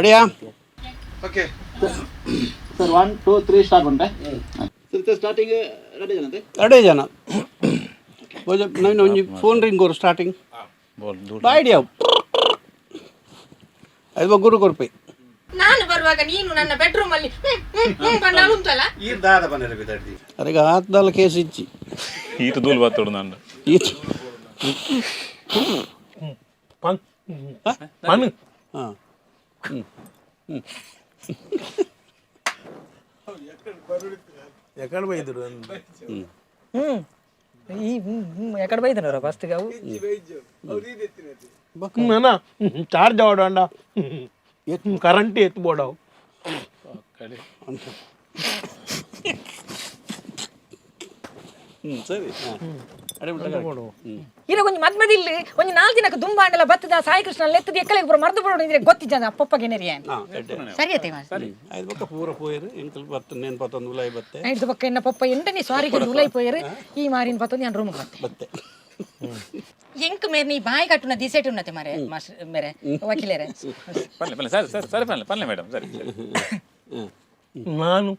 ರೆಡಿಯಾ? Okay. Sir, 1, 2, 3, start ಬಂತೆ. Sir, starting ready ಜನ. ಎರಡೇ ಜನ. ನವೀನ, ಒಂಜಿ ಫೋನ್ ರಿಂಗ್ ಕೊರು. ಸ್ಟಾರ್ಟಿಂಗ್ ಐಡಿಯಾ ಅದು ಗುರು ಕೊರ್ಪಿ. ನಾನು ಬರುವಾಗ ನೀನು ನನ್ನ ಬೆಡ್ರೂಮ್ ಅಲ್ಲಿ ಹ್ಮ್, ಹ್ಮ್, ಹ್ಮ್ ಬಣ್ಣ ಉಂಟಲ್ಲ. ಈ ದಾದ ಬನ್ನಿರ ಬಿದ್ದಾಡ್ದಿ. ಅದಕ್ಕೆ ಆತ್ದಲ್ಲ ಕೇಸ್ ಇಚ್ಚಿ. ಈತ ದೂಲ್ ಬತ್ತೋಡು ನಾನು. ಈಚ್. ಪನ್ ಪನ್. ಹಾಂ. ಎಕಡೆ ಬೈದರು? ಹ್ಮ್ ಈ ಹ್ಮ್, ಹ್ಮ್, ಎಕಡೆ ಬೈದನರ ಫಸ್ಟ್ ಅವು. ನನ್ನ ಚಾರ್ಜ್ ಆವಡ ಅಂಡ ಕರೆಂಟ್ ಎತ್ತು ಬೋಡವು. ಹ್ಞೂ, ಸರಿ, ಹಾಂ, ಅಡೆ ಬಿಟ್ಟ. ಇರ ಒಂಜಿ ಮದ್ಮದಿಲ್ಲಿ ಒಂಜಿ ನಾಲ್ಕು ದಿನಕ್ಕೆ ದುಂಬಾಂಡಲ ಬತ್ತದ ಸಾಯಿ ಕೃಷ್ಣ ಲೆತ್ತದ ಎಕ್ಕಲೆಗ್ ಪೂರ ಮರ್ದು ಬಿಡೋಡು ಇದ್ರೆ ಗೊತ್ತಿಜ್ಜ ಅಪ್ಪಪ್ಪಗೆ ನೆರಿಯ. ಹಾಂ, ಎಡ್ಡೆ. ಸರಿ ಅತ್ತೆ. ಸರಿ, ಐದು ಬೊಕ್ಕ ಪೂರ ಪೋಯರು ಎಂಕಲ್ ಬತ್ತ ನೇನು ಪತ್ತೊಂದು ಉಲಾಯಿ ಬತ್ತೆ. ಐದು ಬೊಕ್ಕ ಎನ್ನ ಪಪ್ಪ ಎಂಟನೇ ಸ್ವಾರಿಗೆ ಉಲೈ ಪೋಯರು. ಈ ಮಾರಿನ ಪತ್ತೊಂದು ನಾನು ರೂಮ್ಗೆ ಬತ್ತೆ. ಬತ್ತೆ. ಎಂಕ್ ಮೇರ್ ನೀ ಬಾಯಿ ಕಟ್ಟುನ ದಿಸೆಟ್ ಉನ್ನತೆ ಮಾರೆ ಮಾಸ್ಟರ್ ಮೇರೆ ವಕೀಲರೆ. ಪಲ್ಲೆ ಪಲ್ಲೆ, ಸರಿ ಸರಿ ಸರಿ, ಪಲ್ಲೆ ಪಲ್ಲೆ ಮೇಡಮ್, ಸರಿ ಸರಿ. ನಾನು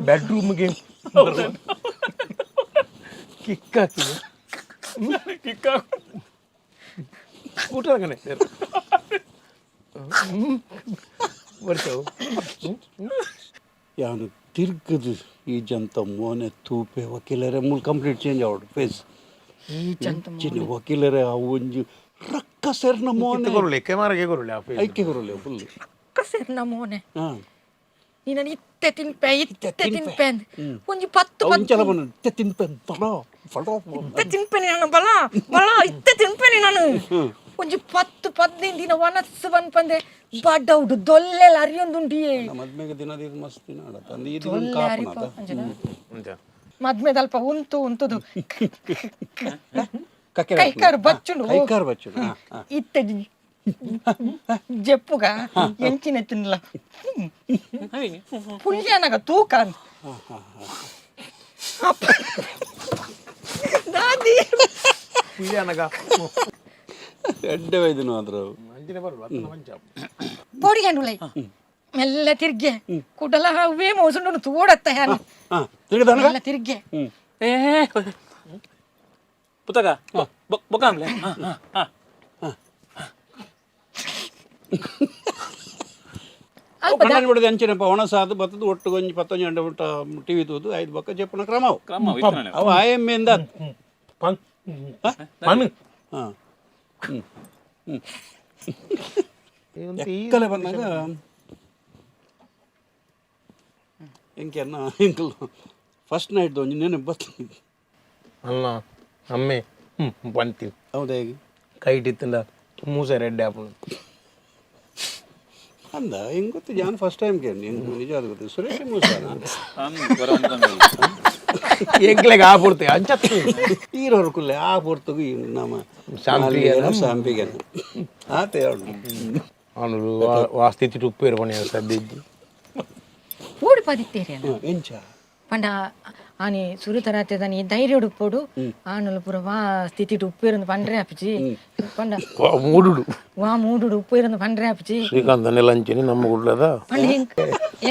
ಬೆಡ್ರೂಮ್ಗೆ ಕಿಕ್ ಹಾಕಿದೆ. ಕಿಕ್. ಸ್ಕೂಟರ್ ಸರ್ ಬರ್ತೇವೆ. ಯಾನು ತಿರ್ಗದು ಈ ಜಂತ ಮೋನೆ ತೂಪೆ ವಕೀಲರೇ. ಮೂಲ ಕಂಪ್ಲೀಟ್ ಚೇಂಜ್ ಆವಡು ಫೇಸ್. ಈ ಚಂತ. ಚಿನ್ನ ವಕೀಲರೇ, ಅವು ಒಂಜಿ ರಕ್ಕ ಸೇರ್ನ ಮೋನೆ. ಕೊರಲೆ ಕೆಮಾರಗೆ ಕೊರಲೆ ಆ face. ಐಕೆ ಬರಲ್ಲ ಫುಲ್. ಸೇರ್ನ ಮೋನೆ. ಹಾಂ. ನೀನು ಇತ್ತೆ ತಿನ್ಪೆ, ಇತ್ತೆ ತಿನ್ಪೆ ಅಂದ್. ಒಂಜಿ ಪತ್ತು ಪತ್ತು ಅಂಚಲ ಬನ್ನ ಇತ್ತೆ ತಿನ್ಪೆ ಬಡ ಬಡ. ಇತ್ತೆ ತಿನ್ಪೆ ನಾನು, ಬಲ ಬಲ ಇತ್ತೆ ತಿನ್ಪೆ ನಾನು. ಒಂಜಿ 10 15 ದಿನ ವನಸ್ಸು ಪನ್ಪಂದೆ ಬಡೌಡು ದೊಲ್ಲೆಲ್ಲ ಅರಿಯೊಂದುಂಡಿಯೇ. ಮದ್ಮೆಗೆ ದಿನದ ಇದು ಮಸ್ತ್ ದಿನ ಆಡತ್ತ ಅಂದ್ ಈ ದಿನ ದೊಲ್ಲೆ ಅರಿಪ. ಕಾಪುನದ. ಅಂಜನ. ಅಂಚ. ಮದ್ಮೆದಲ್ಪ ಉಂತು ಉಂತುದು ಕಕ್ಕೆ. ಕೈಕಾರು ಬಚ್ಚುಂಡು. ಕೈಕಾರು ಬಚ್ಚುಂಡು, ಹಾ, ಹಾ. ಇತ್ತೆ ಜೆಪ್ಪುಗ ಎಂಚಿನ ತಿನ್ಲ ಪುಲ್ಯನಗ ತೂಕ ಅಂದ್. ಅಪ್ಪ. ದಾದಿ. ಪುಯ್ಯನಗ. ಎಡ್ಡೆ ವೈದ್ಯನು ಅದ್ರ. ಅಂಚಿನ ಬರಲು ಅತ್ತನ ಮಂಚ. ಪೋಡಿಗಂಡುಲೈ ಮೆಲ್ಲ ತಿರ್ಗೆ ಕುಡಲ ಹವ್ವೇ ಮೋಸುಂಡು ತೋಡತ್ತ ಹ್ಯಾನ್. ಹಾಂ, ತಿರ್ಗದನಗ. ಮೆಲ್ಲ ತಿರ್ಗೆ. ಏ ಪುತ್ತಗ ಬೊಕ್ಕಾಮ್ಲೆ, ಹಾಂ ಹಾಂ ಹಾಂ. ಅಲ್ಪ. ಕಣ್ಣಲ್ಲಿ ಬಿಡದೆ ಅಂಚಿನಪ್ಪ ಒಣಸಾದು ಬತ್ತದು ಒಟ್ಟು ಒಂಜಿ ಪತ್ತೊಂಜಿ ಗಂಟೆ ಬಿಟ್ಟ ಟಿವಿ ತೂದು ಐದು ಬೊಕ್ಕ ಜೆಪ್ಪುನ ಕ್ರಮ ಅವು. ಕ್ರಮ ಇತ್ತು. ಅವು ಆಯಮ್ಮೆಂದ. ಪನ್ ಪನ್. ಹಾಂ, ಹ್ಞೂ ಹ್ಞೂ ಎಕ್ಕಲೆ ಬಂದಾಗ ಎಂಕೆನ್ನ ಎಂಕಲ್ ಫಸ್ಟ್ ನೈಟ್ ಒಂಜಿ ನೆನಪು ಬರ್ತದೆ. ಅಲ್ಲ ಅಮ್ಮೆ ಪಂತಿ. ಹೌದಾ, ಹೇಗೆ? ಕೈಟ್ ಇತ್ತಂಡ ಮೂಸೆ ರೆಡ್ ಆಪುಂಡು. ಅಂದ ಹೆಂಗೆ ಗೊತ್ತು? ಜಾನ್ ಫಸ್ಟ್ ಟೈಮ್ ಕೇಳಿ ನಿಂಗೆ ನಿಜವಾದ ಗೊತ್ತು ಸುರೇಶ್ ಮೂಸಾನ. ಎಂಕ್ಲೆಗ್ ಆ ಪೂರ್ತಿ ಅಂಚ. ಈರೋರು ಕುಲ್ಲೆ ಆ ಪೊರ್ತುಗು ಈ ನಮ್ಮ ಸಾಂಪಿಗೆನ? ಸಾಂಪಿಗೆನ ಆತೆ ಉಂಟು. ಅವನು ವಾ ಸ್ಥಿತಿ ಉಪ್ಪೇರು ಪಣಿ ಸದ್ದಿಜ್ಜಿ. ಓಡಿ ಪದಿತ್ತೇರಿ. ಎಂಚ? ಪಂಡ ಆನಿ ಸುರುತರಾತೆದನಿ ಧೈರ್ಯಡು ಉಪ್ಪೊಡು ಆನುಲು ಪೂರ ವಾ ಸ್ಥಿತಿಟ್ ಉಪ್ಪೇರಂದು ಪಂಡ್ರೆ ಆಪಿಚಿ ಪಂಡ. ಮೂಡುಡು. ವಾ ಮೂಡುಡು ಉಪ್ಪೇರಂದು ಪಂಡ್ರೆ ಆಪಿಚಿ. ಶ್ರೀಕಾಂತ್ ನೆಲಂಚಿನಿ ನಮ್ಮ ಗುಡ್ಲದ. ಪಂಡ ಎಂಕ್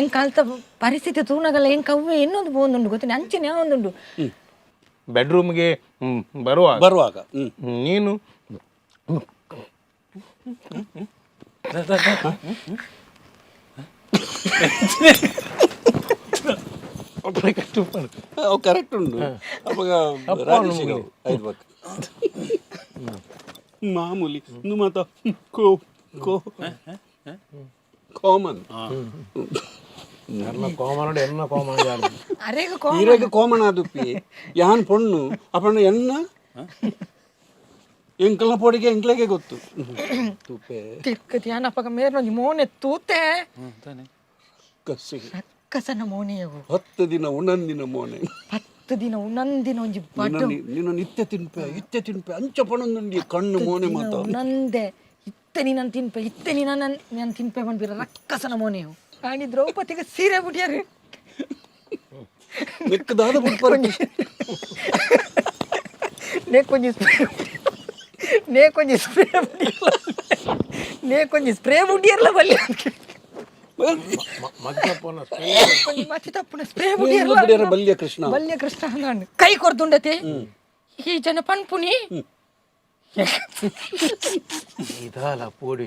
ಎಂಕ್ ಅಲ್ತ ಪರಿಸ್ಥಿತಿ ತೂನಗಲ್ಲ ಎಂಕ್ ಅವ್ವೆ ಇನ್ನೊಂದು ಪೋಂದುಂಡು ಗೊತ್ತಿನ ಅಂಚನೆ ಒಂದುಂಡು. ಬೆಡ್ರೂಮ್ಗೆ ಬರುವಾಗ. ಬರುವಾಗ ಹ್ಞೂ. ನೀನು ಅವು ಕರೆಕ್ಟ್ ಉಂಟು. ಅವಾಗ ರಾಜೇಶಿಗೆ ಅವು ಐದು ಪಕ್ಕ ಮಾಮೂಲಿ ನು ಮಾತ ಕೋ ಕೋ ಕಾಮನ್. ಎಲ್ಲ ಕೋಮನಡು ಎನ್ನ ಕೋಮನ ಜಾಡು. ಅರೆಗ್ ಕೋ ಈರೆಗ್ ಕೋಮಣ ದುಪ್ಪಿ ಯಾನ್ ಪೊಣ್ಣು ಅಪ್ಪಣ್ಣ ಎನ್ನ ಎಂಕಲ್ನ ಪೊಡಿಗೆ ಎಂಕ್ಲೆಗೆ ಗೊತ್ತು ತುಪ್ಪೆ. ತಿರ್ಕತಿ ಅಪಗ ಮೇರ್ನೊಂಜಿ ಮೋನೆ ತೂತೆ. ಕಸಿ. ರಕ್ಕಸನ ಮೋನೆಯವು. 10 ದಿನ ಉಣಂದಿನ ಮೋನೆ. 10 ದಿನ ಉಣಂದಿನ ಒಂಜಿ ಬಡ್ಡು. ನಿನ್ನ ನಿತ್ಯ ತಿನ್ಪೆ ಇತ್ಯ ತಿನ್ಪೆ ಅಂಚ ಪಣಂದುಂಡಿ ಕಣ್ಣು ಮೋನೆ ಮಾತ. ಉಣಂದೆ ಇತ್ತೆ ನೀನನ್ ತಿನ್ಪೆ, ಇತ್ತೆ ನೀನ ನಾನು ತಿನ್ಪೆ ಪನ್ಪಿರ ರಕ್ಕಸನ ಮೋನೆಯವು. ಆನಿ ದ್ರೌಪದಿಗೆ ಸೀರೆ ಬುಡಿಯರು. ಮೆಕ್ಕದಾದ ಬುಡ್ಪರ. ನೇ ಕೊಂಜಿ ಸ್ಪ್ರೇ, ನೇ ಕೊಂಜಿ ಸ್ಪ್ರೇ. ನೇ ಕೊಂಚ ಸ್ಪ್ರೇ ಬುಡಿಯರ್ಲ ಬಲ್ಲಿ. ಮದ್ದಪ್ಪನ. ಕೊಂಚ ಮತಿ ತಪ್ಪುನ ಸ್ಪ್ರೇ ಬುಡಿಯರ್ಲ. ಬುಡಿಯರ ಬಲ್ಯ ಕೃಷ್ಣ. ಬಲ್ಯ ಕೃಷ್ಣ ಅಂದಾಂಡ್. ಕೈ ಕೊರ್ದುಂಡತೆ ಈ ಜನ ಪನ್ಪುನಿ. ಇದಾಲ ಪೋಡಿ.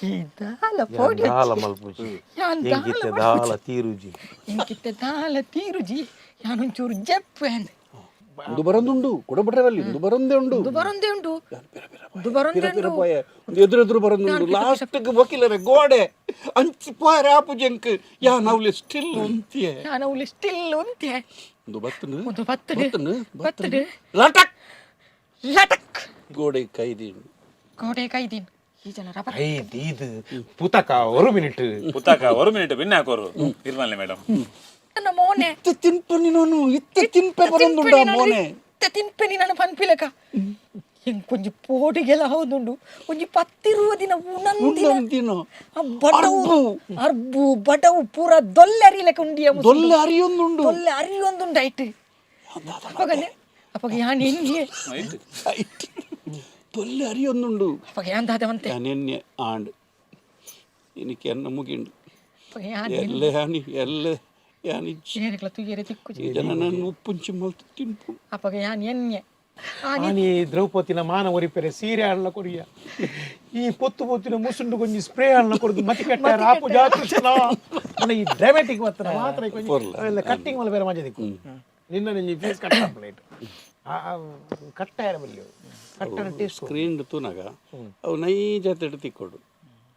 ಈ ದಾಲ ಪೋಡಿ. ದಾಲ ಮಲ್ಪುಜಿ. ಯಾನ್ ದಾಲ. ಎಂಕಿತ್ತೆ ದಾಲ ತೀರುಜಿ. ಇಂಕಿತ್ತೆ ದಾಲ ತೀರುಜಿ, ಯಾನೊಂಚೂರು ಜಪ್ಪು ಅಂದ್. ಒಂದು ಬರಂದುಂಡು ಕೊಡಬಿಟ್ರೆ ಅಲ್ಲಿ ಒಂದು ಬರಂದೇ ಉಂಡು. ಉಂದು ಬರೊಂದೇ ಉಂಡು, ಉಂದು ಬರೊಂದೇ ಪಿರ ಪಿರ ಉಂಡು. ಪೋಯೆ, ಒಂದು ಎದುರು ಎದುರು ಬರಂದುಂಡು. ಲಾಸ್ಟ್ ವಕೀಲರೆ ಗೋಡೆ ಅಂಚಿ ಪೋಯರೆ ಆಪುಜೆಂಕ್ ಯಾ ನವ್ಲೆ ಸ್ಟಿಲ್ ಉಂತಿಯೆ. ಯಾನ್ ಅವ್ಲು ಸ್ಟಿಲ್ ಉಂತೆ. ಒಂದು ಬತ್ತನು. ಒಂದು ಬತ್ತಡು. ಬತ್ತನು. ಬತ್ತಡು. ಲಟಕ್. ಲಟಕ್. ಗೋಡೆ ಕೈದಿ. ಗೋಡೆ ಕೈದೀನ್ ಈ ಜನ ರಬ. ಐದು ಇದು ಪುತಕ ಒಂದು ಮಿನಿಟ್. ಪುತ್ತಾಕ ಒಂದು ಮಿನಿಟ್ ಬಿನ್ನ ಹಾಕೋರು ಇರ್ಮಲ್ಲೆ ಮೇಡಮ್. ನನ್ನ ಮೋನೆ. ಇತ್ತೆ ತಿನ್ಪು ನೀನು, ಇತ್ತೆ ತಿನ್ಪೆ ಬರಂದುಂಡ ಮೋನೆ. ಇತ್ತೆ ತಿನ್ಪೆನಿ ನಾನು ಪನ್ಪಿಲಕ ಎಂಕ್ ಒಂಜಿ ಪೋಡಿಗೆಲ ಹೌದುಂಡು. ಒಂಜಿ ಪತ್ತಿರುವ ದಿನ ಉಣಂದಿನ. ಉಣ್ಣಂದಿನ. ಆ ಬಡವು. ಅರ್ಬು. ಅರ್ಬು ಬಡವು ಪೂರ ದೊಲ್ಲೆ ಅರಿಲೆಕ ಉಂಡಿಯ ಮುಸುಂಡು. ದೊಲ್ಲೆ ಅರಿಯೊಂದುಂಡು. ದೊಲ್ಲೆ ಅರಿಯೊಂದುಂಡು ಐಟ್. ಅಪಗನೆ ಅಪಗ ಯಾನ್ ಎನ್ನಿಯೆ. ದೊಲ್ಲೆ ಅರಿಯೊಂದುಂಡು. ಅಪಗ ಯಾನ್ ದಾದ ಮಂತೆ. ഞാൻ ആണ്ട് എനിക്ക് എന്നെ മുಗಿಂಡು. ಅಪಗ ಯಾನ್ ಎಲ್ಲ ಯಾನಿ ಎಲ್ಲ ಯಾನಿ. ಏರೆಗ್ಲ ತುಯ್ಯರೆ ತಿಕ್ಕುಜಿ. ಈ ಜನ ನನ್ನ ಉಪ್ಪುಂಚಿ ಮಲ್ತು ತಿನ್ಪು. ಅಪಗ ಯಾನ್ ಎನ್ನಿಯೆ ಆನಿ. ಆನಿ ದ್ರೌಪದಿನ ಮಾನ ಒರಿಪೆರೆ ಸೀರೆ ಅಣ್ಣ ಕೊರಿಯ. ಈ ಪೊತ್ತು ಪೊತ್ತಿನ ಮುಸುಂಡು ಕೊಂಜಿ ಸ್ಪ್ರೇ ಅಣ್ಣ ಕೊರದು ಮತಿ ಕೆಟ್ಟ ಆಪು ಜಾ ಕೃಷ್ಣ. ಅಣ್ಣ ಈ ಡ್ರಾಮ್ಯಾಟಿಕ್ ಮಾತ್ರ ಮಾತ್ರ ಪೊರ್ಲ. ಕಟ್ಟಿಂಗ್ ಮಲ್ಲ ಬೇರೆ ಮಜಾ ದಿಕ್ಕು. ನಿನ್ನ ನಿಂಜಿ ಫೇಸ್ ಕಟ್ಟ ಪ್ಲೇಟ್ ಕಟ್ಟಾಯರ ಬಲ್ಲಿ ಕಟ್ಟನ ಟೇಸ್ಟ್. ಸ್ಕ್ರೀನ್ ತೂನಾಗ ಅವು ನೈಜ ತಿಕ್ಕೊಡು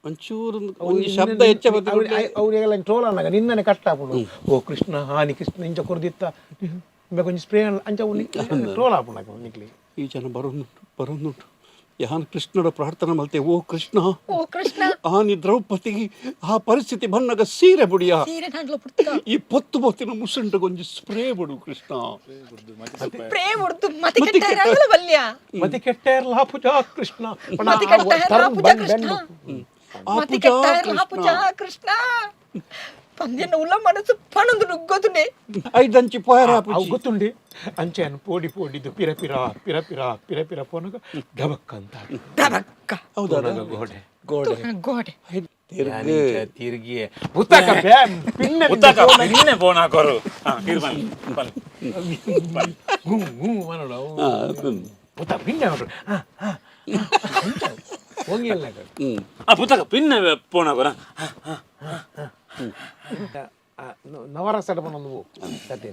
ಒಂಚೂರು ಒಂಜಿ ಶಬ್ದ ಹೆಚ್ಚ ಬತ್ತು. ಅವರಿಗೆಲ್ಲ ಟ್ರೋಲ್ ಅನ್ನಾಗ ನಿನ್ನನೆ ಕಟ್ಟಾಪುಂಡು. ಓ ಕೃಷ್ಣ, ಹಾನಿ ಕೃಷ್ಣ ಇಂಚ ಕೊರ್ದಿತ್ತ ಕೊಂಚ ಸ್ಪ್ರೇ ಅಂಚ ಟ್ರೋಲ್ ಆಪುಂಡು ನಿಕ್ಲಿ. ಈ ಜನ ಬರೋನುಂಟು ಬರೋನುಂಟು. ಯಾನ್ ಕೃಷ್ಣನ ಪ್ರಾರ್ಥನೆ ಮಲ್ತೆ, ಓ ಕೃಷ್ಣ, ಓ ಕೃಷ್ಣ, ಆನಿ ದ್ರೌಪದಿಗೆ ಆ ಪರಿಸ್ಥಿತಿ ಬನ್ನಗ ಸೀರೆ ಬುಡಿಯ. ಸೀರೆ ನಾಂಡ್ಲ ಪುಟ್ಟ. ಈ ಪೊತ್ತು ಪೊತ್ತಿನ ಮುಸುಂಡು ಕೊಂಜಿ ಸ್ಪ್ರೇ ಬುಡು ಕೃಷ್ಣ. ಸ್ಪ್ರೇ ಹೊಡ್ದು ಮತಿ ಕೆಟ್ಟ ಬಲ್ಯ. ಮತಿ ಕೆಟ್ಟ ಪೂಜಾ ಕೃಷ್ಣ. ಮತಿ ಕೆಟ್ಟ ಪೂಜಾ ಕೃಷ್ಣ. ಆ ಮತಿ ಪೂಜಾ ಕೆಟ್ಟ ಪೂಜಾ ಕೃಷ್ಣ ಪಂದ್ಯನ ಉಲ್ಲ ಮನಸ್ಸು ಪಣಂದು ನುಗ್ಗೋದುನೆ. ಐದಂಚಿ ಪೋಯರ. ಅವು ಗೊತ್ತುಂಡಿ ಅಂಚೆನ್ ಪೋಡಿ ಪೋಡಿದ್ದು ಪಿರ ಪಿರ ಪಿರ ಪಿರ ಪಿರ ಪಿರ ಪೋನಗ ಡಬಕ್ ಅಂತ. ಡಬಕ್ಕ. ಹೌದಾ? ಗೋಡೆ. ಗೋಡೆ. ಗೋಡೆ. ತಿರ್ಗಿ. ತಿರ್ಗಿ ಪುತ್ತಕ ಪಿನ್ನೆ. ಪುತ್ತಾಕ ಬಿನ್ನೆ ಫೋನ್ ಹಾಕೋರು. ಹಾ ಇರ್ಮಲ್ಲೆ ಬನ್ನಿ. ಗುಂ ಗುಂ ಮನೋಡು. ಪುತ್ತ ಪಿನ್ನೆ ನೋಡ್ರಿ ಹೋಗಿಲ್ಲ. ಆ ಪುತ್ತಕ ಪಿನ್ನೆ ಫೋನ್ ಹಾಕೋರ. ನವರಸ ಪನ್ನೊಂದು ಸತ್ಯ.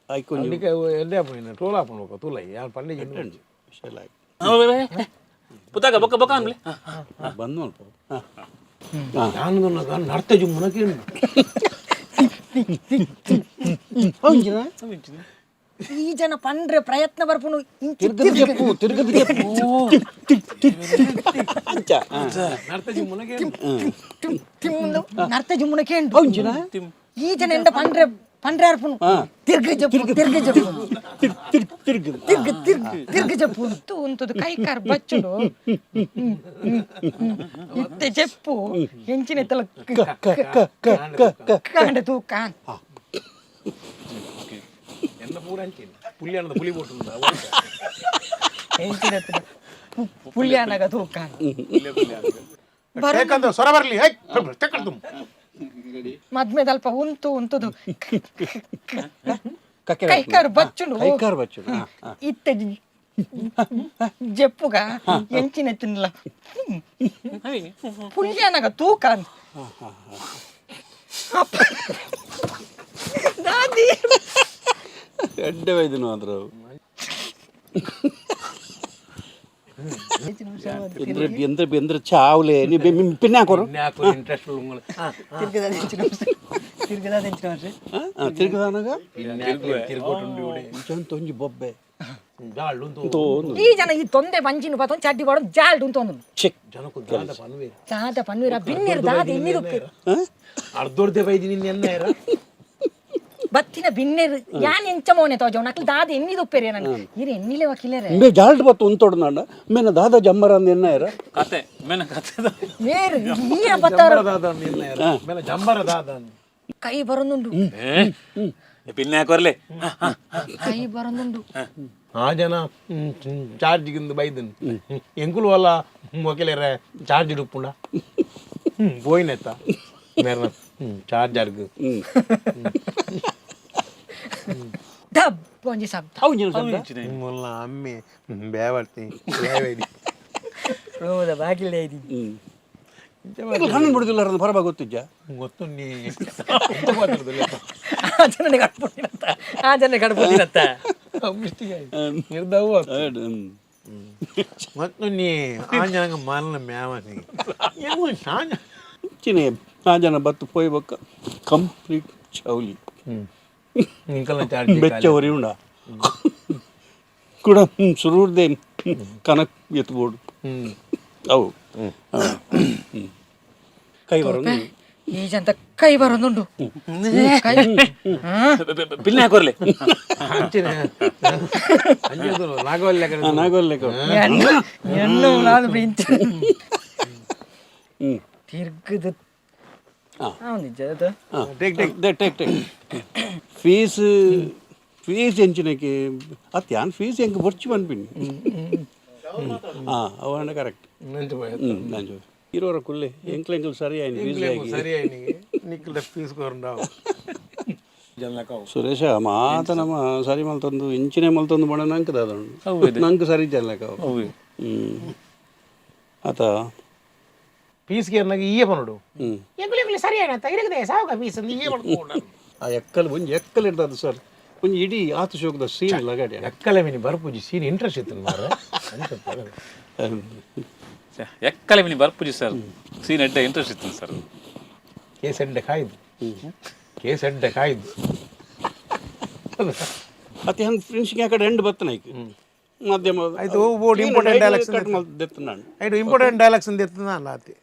ಐಕೊಂಜಿ. ಎಲ್ಲೇ ಟ್ರೋಲ್ ಆಪುಂಡು ತೂಲೈ ಯಾರು ಪಂಡೆ. ಪುತ್ತಾಕ ಬೊಕ್ಕ ಬೊಕ್ಕ ಅನ್ಲೆ. ಬಂದು ಅಲ್ಪ. ನಾನು ನರ್ತ ಜುಮ್ಮನ ಕೇಳಿ. ಈ ಜನ ಪಂಡ್ರೆ ಪ್ರಯತ್ನ ಬರ್ಪುನು ಇಂಚಿ. ತಿರ್ಗದ ಜಪ್ಪು, ತಿರ್ಗದ ಜಪ್ಪು ಅಂಚ. ನರ್ತ ಜುಮ್ಮನ ಕೇಳಿ. ತಿಮ್ಮುಂದು ನರ್ತ ಜುಮ್ಮುನ ಕೇಂಡು. ಈ ಜನ ಎಂಡ ಪಂಡ್ರೆ ಪಂಡ್ರೆ ಅರ್ಪುನು ತಿರ್ಗ ಜಪ್ಪು ತಿರ್ಗ ಜಪ್ಪು. ತಿರ್ಗ ತಿರ್ಗ. ತಿರ್ಗ ತಿರ್ಗ ತಿರ್ಗ ಜಪ್ಪು ಉಂತು ಉಂತುದು ಕೈ ಕಾರ್ ಬಚ್ಚುಡು ಇತ್ತೆ ಜಪ್ಪು ಎಂಚಿನ ತಲ ಕ ಕ ಕ ಕ ಕ ಕ. ಕಾಂಡ ತೂಕ. ಎಲ್ಲ ಪೂರ ಅಂಚೆ ಪುಲಿ ಅನ್ನದ ಪುಲಿ ಬೋಟು. ಎಂಚಿನ ಪುಳ್ಯಾನಗ ತೂಕ. ಯಾಕಂದ್ರೆ ಸ್ವರ ಬರಲಿ ತಕ್ಕಡ್ದು. ಮದ್ಮೆದಲ್ಪ ಉಂತು ಉಂತುದು ಕಕ್ಕೆ. ಕೈ ಕಾರು ಬಚ್ಚುಂಡು. ಕೈ ಕಾರು ಬಚ್ಚುಂಡು. ಇತ್ತೆ ಜಪ್ಪುಗ ಎಂಚಿನ ತಿನ್ನಲ ಪುಳ್ಯಾನಗ ತೂಕ ಅಂದ್. ಅಪ್ಪ. ದಾದಿ. ಎಡ್ಡೆ ವೈದ್ಯನು ಮಾತ್ರ ಅವು. ಎಂದ್ರೆ ಎಂದ್ರೆ ಎಂದ್ರೆ ಚಾವ್ಲೆ ನೀ ಪಿನ್ನೆ ಹಾಕೋರು. ಇಂಟ್ರೆಸ್ಟ್. ತಿರ್ಗದಾನಾಗ ತಿರ್ಗೋಟುಂಡು. ಒಂಜಿ ಬೊಬ್ಬೆ. ಜಾಳು. ಈ ಜನ ಈ ತೊಂದೆ ಬಂಜಿನ ಪಾತೊಂದು ಚಡ್ಡಿ ಬಾಡೊಂದು ಜಾಲ್ಡು ಅಂತ ಒಂದು. ಚೆಕ್. ಜನಕ್ಕೂ ದಾದ ಪನ್ವೇರು. ದಾದ ಪನ್ವೀರ ಬಿನ್ನಿರು ದಾದ ಎನ್ನಿರುಪ್ಪೇರು. ಅರ್ಧೋರ್ದೆ ಬೈದಿ ನಿನ್ನ ಎನ್ನ ಬತ್ತಿನ ಬಿನ್ನೆರು ಯಾನ್ ಎಂಚ ಮೋನೆ ತೋಜ ನಕ್ಲು ದಾದ ಎನ್ನಿದುಪ್ಪೇರು ನಾನು ಇರು ಎನ್ನಿಲೆ ವಕೀಲರೇ. ಮೇ ಜಾಲ್ಡ್ ಬತ್ತು ಉಂತೊಡ್ನಾಂಡ ಮೇನ ದಾದ ಜಮ್ಮರ ಅಂದ್ ಎನ್ನ ಇರ. ಕತೆ ಮೇನ ಕತೆ. ಮೇರು ಈ ಬತ್ತಾರ. ದಾದ ನಿನ್ನ ಮೇಲೆ ಜಂಬರ ದಾದ. ಕೈ ಬರೊಂದುಂಡು. ಪಿನ್ನೆ ಹಾಕೋರ್ಲೆ. ಕೈ ಬರೊಂದುಂಡು. ಆ ಜನ ಚಾರ್ಜ್ ಗಿಂದು ಬೈದನ್ ಎಂಕುಲು ಅಲ್ಲ ಮೊಕೆಲೆರೆ ಚಾರ್ಜ್ ಇಡುಪುಂಡ ಪೋಯಿನೆತ್ತ ಮೇರ್ನ ಚಾರ್ಜರ್ಗ್. ಡಬ್ ಒಂಜಿ ಶಬ್ದ. ಅವು ಇಂಚಿನ ಶಬ್ದ. ಮುಲ್ಲ ಅಮ್ಮೆ ಬೇವರ್ತಿ ಬೇವೇಡಿ. ರೂಮದ ಬಾಗಿಲೇ ಇದ್ದೀನಿ. ಎಂಕುಲು ಕಣ್ಣು ಬಿಡುದಿಲ್ಲ ಪರಬ ಗೊತ್ತಿಜ್ಜ? ಗೊತ್ತುನ್ನಿ. ಆ ಜನನೆ ಕಟ್ಬಿಟ್ಟಿನಂತ, ಆ ಜನನೆ ಕಟ್ಬಿಟ್ಟಿನಂತ. ನಿರ್ದವು ಮತ್ತು ನೀ ಆ ಜನ ಮಾಲನ ಮ್ಯಾವನಿ ಶಾಂಜ. ಇಂಚಿನ ಆ ಜನ ಬತ್ತು ಪೋಯ್ ಬೊಕ್ಕ ಕಂಪ್ಲೀಟ್ ಚೌಲಿ. ನಿಂಕಲ್ನ ಚಾರ್ಜ್. ಬೆಚ್ಚ ಹೊರಿ ಉಂಡ ಕೂಡ ಸುರೂರ್ದೆ ಕನಕ್ ಎತ್ಬೋಡು. ಅವು ಕೈ ಬರೋದು. ಈ ಜನ ಕೈ ಬರೋದುಂಡು ಕೈ. ಬಿಲ್ನೆ ಹಾಕೋರ್ಲೆ. ಅಂಚಿನ ನಾಗವಲ್ಯ. ನಾಗವಲ್ಲೆ. ಎಣ್ಣು ನಾನು ಇಂಚ ತಿರ್ಗದ ನಿಜ ಅದು. Take take take take fees fees ಎಂಚಿನಕ್ಕೆ ಅತ್ತೆ ಯಾನ್ ಫೀಸ್ ಎಂಕ್ ಬೊರ್ಚಿ ಪನ್ಪಿನಿ. ಹಾಂ, ಅವು ಕರೆಕ್ಟ್. ನಂಜು ಇರೋರ ಕುಲ್ಲೆ ಎಂಕ್ಲ ಎಂಕ್ಲು ಸರಿ ಆಯ್ತು ಫೀಸ್ ಆಗಿ. ಸರಿ ನಿಕ್ಕಲ್ದ ಫೀಸ್ ಕೊರಂಡಾವು. ಸುರೇಶ ಮಾತ ನಮ್ಮ ಸರಿ ಮಲ್ತೊಂದು ಇಂಚಿನೆ ಮಲ್ತೊಂದು ಬಣ ನಂಕ್ ದಾದ ನಂಕ್ ಸರಿ ಜಲ್ಲಕ ಅವು. ಆತ. ಫೀಸ್ಗೆ ಅನ್ನಾಗ ಈಯೆ ಪನಡು. ಹ್ಮ್. ಎಂಕುಲು ಸರಿ ಆಯ್ತಾ ಇರಗದೆ ಸಾವುಕ ಫೀಸ್ ಈಯೆ ಪಡ್ಕೊಂಡು. ಆ ಎಕ್ಕಲ್ ಒಂಜಿ ಎಕ್ಕಲ್ ಇರ್ತದ ಸರ್, ಒಂಜಿ ಇಡೀ ಆತು ಶೋಕದ ಸೀನ್ ಲಗಾಡಿ. ಎಕ್ಕಲೆ ಮಿನಿ ಬರ್ಪುಜಿ ಸೀನ್ ಇಂಟ್ರೆಸ್ಟ್ ಇತ್ತು ಮಾರ್ರೆ. ಎಕ್ಕಲೆ ಮಿನಿ ಬರ್ಪುಜಿ ಸರ್, ಸೀನ್ ಎಡ್ಡೆ ಇಂಟ್ರೆಸ್ಟ್ ಇತ್ತು ಸರ್. ಕೇಸ್ ಎಡ್ಡೆ ಕಾಯ್ದು, ಕೇಸ್ ಎಡ್ಡೆ ಕಾಯ್ದು. ಅತಿ ಹಂಗೆ ಫ್ರೆಂಡ್ಸ್ಗೆ ಆ ಕಡೆ ಎಂಡ್ ಬತ್ತನ ಐಕ್ ಮಧ್ಯಮ. ಆಯ್ತು, ಓ ಬೋರ್ಡ್ important dialogues. Cut ಮಲ್ತ್ ದೆತ್ತು ನಾನು. ಐಟು ಇಂಪಾರ್ಟೆಂಟ್ ಡೈಲಾಗ್ಸ್ ಅಂತ ಇರ್ತದ ಅಲ್ಲ ಅತಿ.